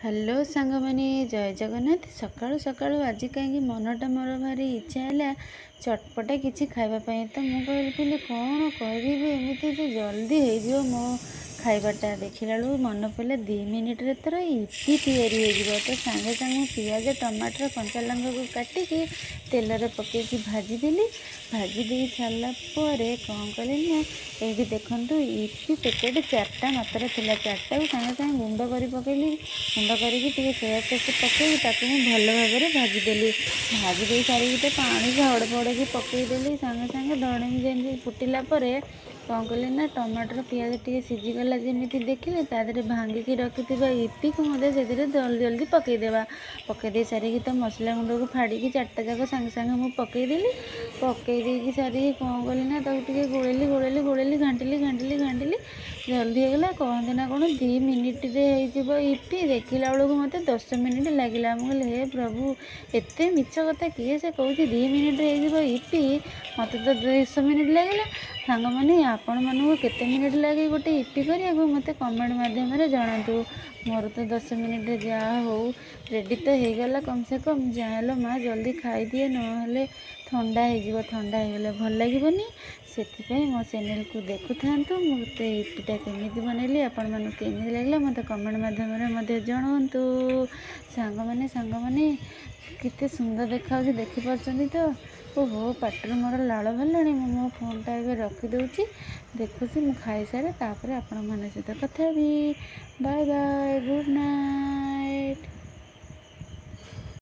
Hello ସାଙ୍ଗମାନେ, ଜୟ ଜଗନ୍ନାଥ। ସକାଳୁ ସକାଳୁ ଆଜି କାହିଁକି ମନଟା ମୋର ଭାରି ଇଚ୍ଛା ହେଲା ଚଟପଟା କିଛି ଖାଇବା ପାଇଁ। ତ ମୁଁ କହିଥିଲି, କ'ଣ କରିବି ଏମିତି ଯେ ଜଲ୍ଦି ହେଇଯିବ ମୋ ଖାଇବାଟା? ଦେଖିଲା ବେଳକୁ ମନେ ପଡ଼ିଲା, 2 ମିନିଟ୍ରେ ତୋର ଇପି ତିଆରି ହେଇଯିବ। ତ ସାଙ୍ଗେ ସାଙ୍ଗେ ମୁଁ ପିଆଜ, ଟମାଟର, କଞ୍ଚା ଲଙ୍କାକୁ କାଟିକି ତେଲରେ ପକାଇକି ଭାଜିଦେଲି। ଭାଜି ଦେଇ ସାରିଲା ପରେ କ'ଣ କଲି ନା, ଏଇଠି ଦେଖନ୍ତୁ, ଇପି ପ୍ୟାକେଟ୍ ଚାରିଟା ମାତ୍ର ଥିଲା। ଚାରିଟାକୁ ସାଙ୍ଗେ ସାଙ୍ଗେ ଗୁଣ୍ଡ କରି ପକାଇଲି। ଗୁଣ୍ଡ କରିକି ଟିକେ ସୋୟା ସସ୍ ପକାଇକି ତାକୁ ମୁଁ ଭଲ ଭାବରେ ଭାଜିଦେଲି। ଭାଜି ଦେଇ ସାରିକି ତ ପାଣି ଝଡ଼ ଫଡ଼କି ପକାଇଦେଲି ସାଙ୍ଗେ ସାଙ୍ଗେ। ଧଡ଼େଇକି ଯେମିତି ଫୁଟିଲା ପରେ କ'ଣ କଲି ନା, ଟମାଟର ପିଆଜ ଟିକେ ସିଝିଗଲା ଯେମିତି ଦେଖିଲେ, ତା ଦେହରେ ଭାଙ୍ଗିକି ରଖିଥିବା ଇପିକୁ ମଧ୍ୟ ସେଥିରେ ଜଲ୍ଦି ଜଲ୍ଦି ପକାଇଦେବା। ପକାଇ ଦେଇ ସାରିକି ତ ମସଲା ଗୁଣ୍ଡକୁ ଫାଡ଼ିକି ଚାରିଟା ଯାକ ସାଙ୍ଗେ ସାଙ୍ଗେ ମୁଁ ପକାଇଦେଲି। ପକାଇ ଦେଇକି ସାରିକି କ'ଣ କଲି ନା, ତାକୁ ଟିକେ ଗୋଳେଇଲି, ଗୋଳେଇଲି, ଗୋଳେଇଲି, ଘାଣ୍ଟିଲି, ଘାଣ୍ଟିଲି, ଘାଣ୍ଟିଲି। ଜଲ୍ଦି ହେଇଗଲା। କହନ୍ତି ନା କ'ଣ, 2 ମିନିଟ୍ରେ ହେଇଯିବ ଇପି। ଦେଖିଲା ବେଳକୁ ମୋତେ 10 ମିନିଟ୍ ଲାଗିଲା। ମୁଁ କହିଲି, ହେ ପ୍ରଭୁ, ଏତେ ମିଛ କଥା କିଏ ସେ କହୁଛି 2 ମିନିଟ୍ରେ ହେଇଯିବ ଇପି? ମୋତେ ତ 10 ମିନିଟ୍ ଲାଗିଲା। ସାଙ୍ଗମାନେ, ଆପଣମାନଙ୍କୁ କେତେ ମିନିଟ୍ ଲାଗେ ଗୋଟେ ଇପି କରିବାକୁ, ମୋତେ କମେଣ୍ଟ ମାଧ୍ୟମରେ ଜଣାନ୍ତୁ। ମୋର ତ 10 ମିନିଟ୍ରେ ଯାହା ହଉ ରେଡ଼ି ତ ହେଇଗଲା କମ୍ ସେ କମ୍। ଯାହା ହେଲେ ମା ଜଲ୍ଦି ଖାଇଦିଏ, ନହେଲେ ଥଣ୍ଡା ହେଇଯିବ। ଥଣ୍ଡା ହେଇଗଲେ ଭଲ ଲାଗିବନି। ସେଥିପାଇଁ ମୋ ଚ୍ୟାନେଲକୁ ଦେଖୁଥାନ୍ତୁ। ମୋତେ ଇପିଟା କେମିତି ବନେଇଲି, ଆପଣମାନଙ୍କୁ କେମିତି ଲାଗିଲା, ମୋତେ କମେଣ୍ଟ ମାଧ୍ୟମରେ ମଧ୍ୟ ଜଣାନ୍ତୁ ସାଙ୍ଗମାନେ। ସାଙ୍ଗମାନେ, କେତେ ସୁନ୍ଦର ଦେଖାଯାଉଛି, ଦେଖିପାରୁଛନ୍ତି ତ? ଓହୋ, ପାଟିରୁ ମୋର ଲାଳ ବାହାରିଲାଣି। ମୁଁ ମୋ ଫୋନ୍ଟା ଏବେ ରଖିଦେଉଛି। ଦେଖୁଛି, ମୁଁ ଖାଇସାରେ, ତାପରେ ଆପଣମାନଙ୍କ ସହିତ କଥା ହେବି। Bye bye, good night.